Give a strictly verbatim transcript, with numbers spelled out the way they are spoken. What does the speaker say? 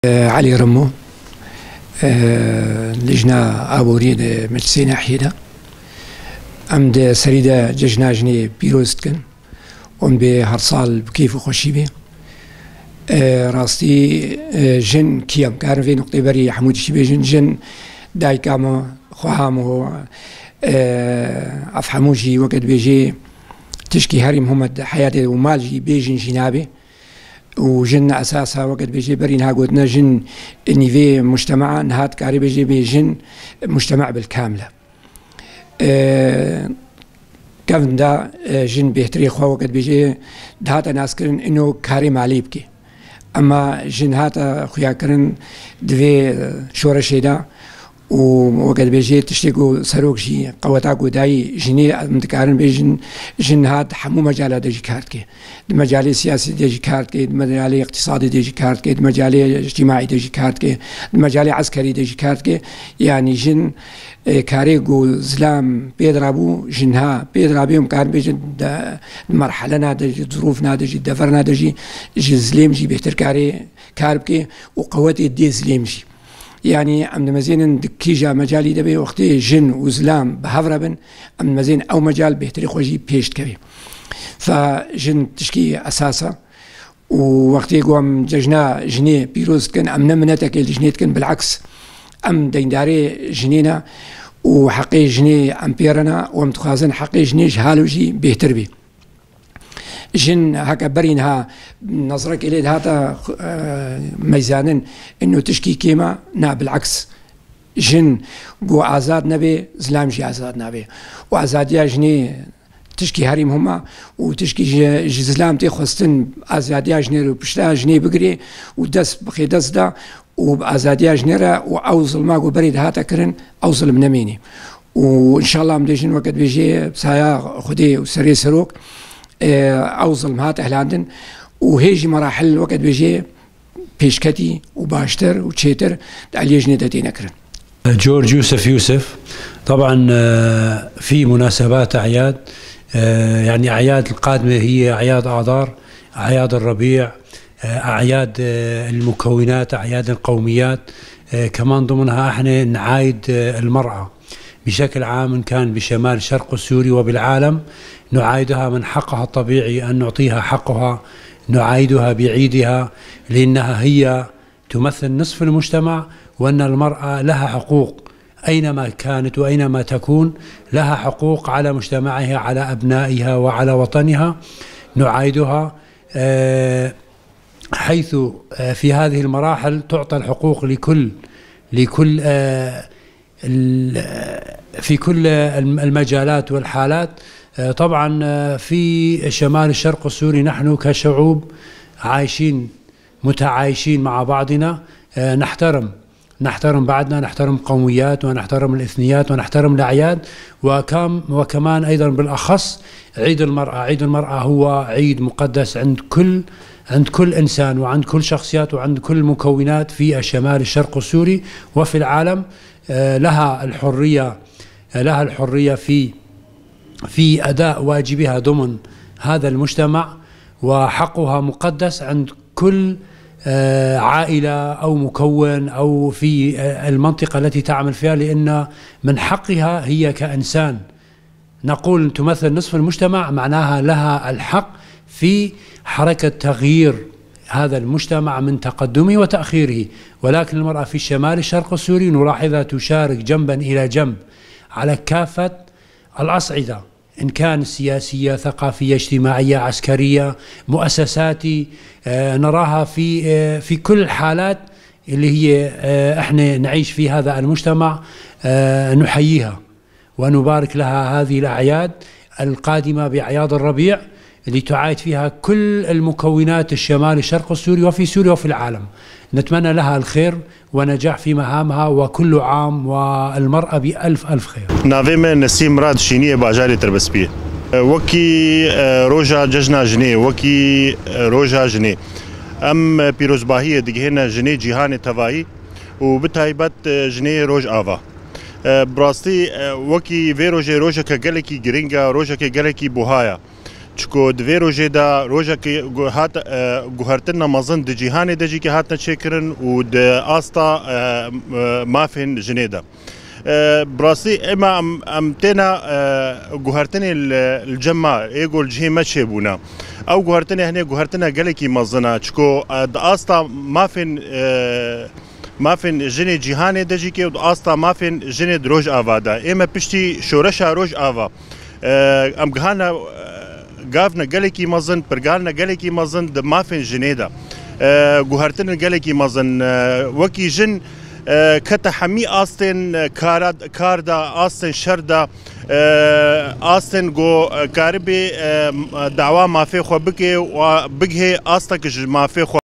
Elî Rimo, e, Lijna Aboriyê di Meclisê Nahiyê de. Em di serî de cejna jinê pîroz dikin. Em bê her sal bi kêf û xweşî bê. E, rastî, e, jin kî ye? Em karin vê nuqtê berî hemû tiştî bêjin. Jin dayika me, xweha me, e, ev hemû jî weke dibêjê tişkî herî muhim e di heyatê de û mal jî bê jin jî nabe. Û jin esasa weke dibêjê berî niha gotine jin nîvê mujtema, niha dikarê bêjê bê jin mujtema bil kamil e. E, kevin de, e, jin bêhtirê xwe weke dibêjê dihate naskirin ino karê malê bike. Ema jin hate xuyakirin di vê, e, şoreşê de û weke dibêjê tiştê ku serok jî qeweta ku dayî jinê, em dikarin bêjin, jin hat hemû mecala de jî kar dike. Di mecalê siyasî de jî kar dike, di mecalê îqtîsadê de jî kar dike, di mecalê îctîmaî de jî kar dike, di mecalê eskerî de jî kar dike. Yanî jin, e, karê ku zilam pê dirabû, jin ha pê dirabê, em karin bêjin de, di merhelena de jî, di zirûfna de jî, di deverna de jî, ji zilêm jî bêhtir karê kar bike û qewetê dê zilêm jî. Yanî em dimezênin di kîja mecalî de bê, wextê jin û zilam bi hev re bin, em dimezên ew mecal bêhtirî xwe jî pêş dikevê. Fa jin tişkî esas e û wextê ku em cejna jinê pîroz dikin, em ne minetekê li jinê dikin, bileks em deyndarê jinê ne û heqê jinê em pê re ne û em dixwazin heqê jinê ji halo jî bêhtir bê. Jin heke berî niha nezrekê lê dihata, e, meyzanin, ino tişkî kêm e, na bileks. Jin ku azad nebe, zilam jî azad nabe. Û azadiya jinê tişkî herî muhim e û tişkî ji, ji zilam tê xwestin azadiya jinê re û pişta jinê bigirê û dest bixê dest de û bi azadiya jinê re û ew zilma ku berê dihate kirin, ew zilim nemînî. Û înşallah em dê jin weke dibêjê saya Xwedê û serê serok, e, ew zilim hat ehlandin û hê jî merahil weke dibêjê pêşketî û baştir û çêtir di aliyê jinê de têne kirin. جورج يوسف يوسف، طبعًا، آه، في مناسبات أعياد، آه، يعني أعياد القادمة هي أعياد آذار، أعياد الربيع، آه، أعياد، آه، المكونات، أعياد القوميات، آه، كمان ضمنها احنا نعايد، آه، المرأة بشكل عام، إن كان بشمال الشرق السوري وبالعالم، نعايدها من حقها الطبيعي أن نعطيها حقها، نعايدها بعيدها، لأنها هي تمثل نصف المجتمع، وأن المرأة لها حقوق أينما كانت وأينما تكون، لها حقوق على مجتمعها، على أبنائها وعلى وطنها. نعايدها، آه، حيث، آه، في هذه المراحل تعطى الحقوق لكل، لكل، آه، ال-، في كل الم-، المجالات والحالات. آه، طبعًا، آه، في شمال الشرق السوري نحن كشعوب عايشين، متعايشين مع بعضنا، آه، نحترم، نحترم بعضنا، نحترم قوميات ونحترم الإثنيات ونحترم الأعياد، وكم-، وكمان أيضًا بالأخص عيد المرأة. عيد المرأة هو عيد مقدس عند كل، عند كل إنسان وعند كل شخصيات وعند كل المكونات في الشمال الشرق السوري وفي العالم. آه، لها الحرية، آه، لها الحرية في، في أداء واجبها ضمن هذا المجتمع، وحقها مقدس عند كل، آه، عائلة أو مكون أو في، آه، المنطقة التي تعمل فيها، لأن من حقها هي كإنسان. نقول تمثل نصف المجتمع، معناها لها الحق في حركة تغيير هذا المجتمع من تقدمه وتأخيره. ولكن المرأة في الشمال الشرق السوري نلاحظها تشارك جنبا إلى جنب على كافة الأصعدة، إن كان سياسية، ثقافية، اجتماعية، عسكرية، مؤسساتي، آه، نراها في، آه، في كل الحالات اللي هي، آه، إحنا نعيش في هذا المجتمع، آه، نحييها ونبارك لها هذه الأعياد القادمة بأعياد الربيع اللي تعايد فيها كل المكونات الشمال الشرق السوري وفي سوريا وفي العالم. نتمنى لها الخير ونجاح في مهامها، وكل عام والمرأة بألف ألف خير. Navê me Nesîm Mirad, Şîniyê, bajarê Tirbispiyê. Wekî, e, roja cejna jinê, wekî, e, roja jinê, em, e, pîrozbahiyê digihêne jinê cîhanê tevayî û bi taybet, e, jinê Rojava. E, bi rastî, e, wekî vê rojê rojeke gelekî giring e, rojeke gelekî buha ye. Çiko di vê rojê de rojekî gu-, hat, e, guhertina mezin di cîhanê de jî ke hatine çêkirin û di asta, e, e, mafên jinê de. E, bi rastî ema em, em têna, e, guhertinê li, li cem me, ê ku li cihê me çêbûne. Ew guhertinê hinê guhertina gelekî mezin e, çiko, e, di asta mafên, e, mafên jinê cîhanê de jî ke û di asta mafên jinê di Rojava de. Ê me piştî şoreşa Rojava, e, em gihane, e, gavne gelekî mezin, pirgalne gelekî mezin di mafên jinê de. E, guhertinin gelekî mezin, e, wekî jin, e, kete hemî astên, e, kara, kar de, astên şer de, e, astên ku, e, karibê, e, dawa mafê xwe bike û bigihê astek ji mafê xwe.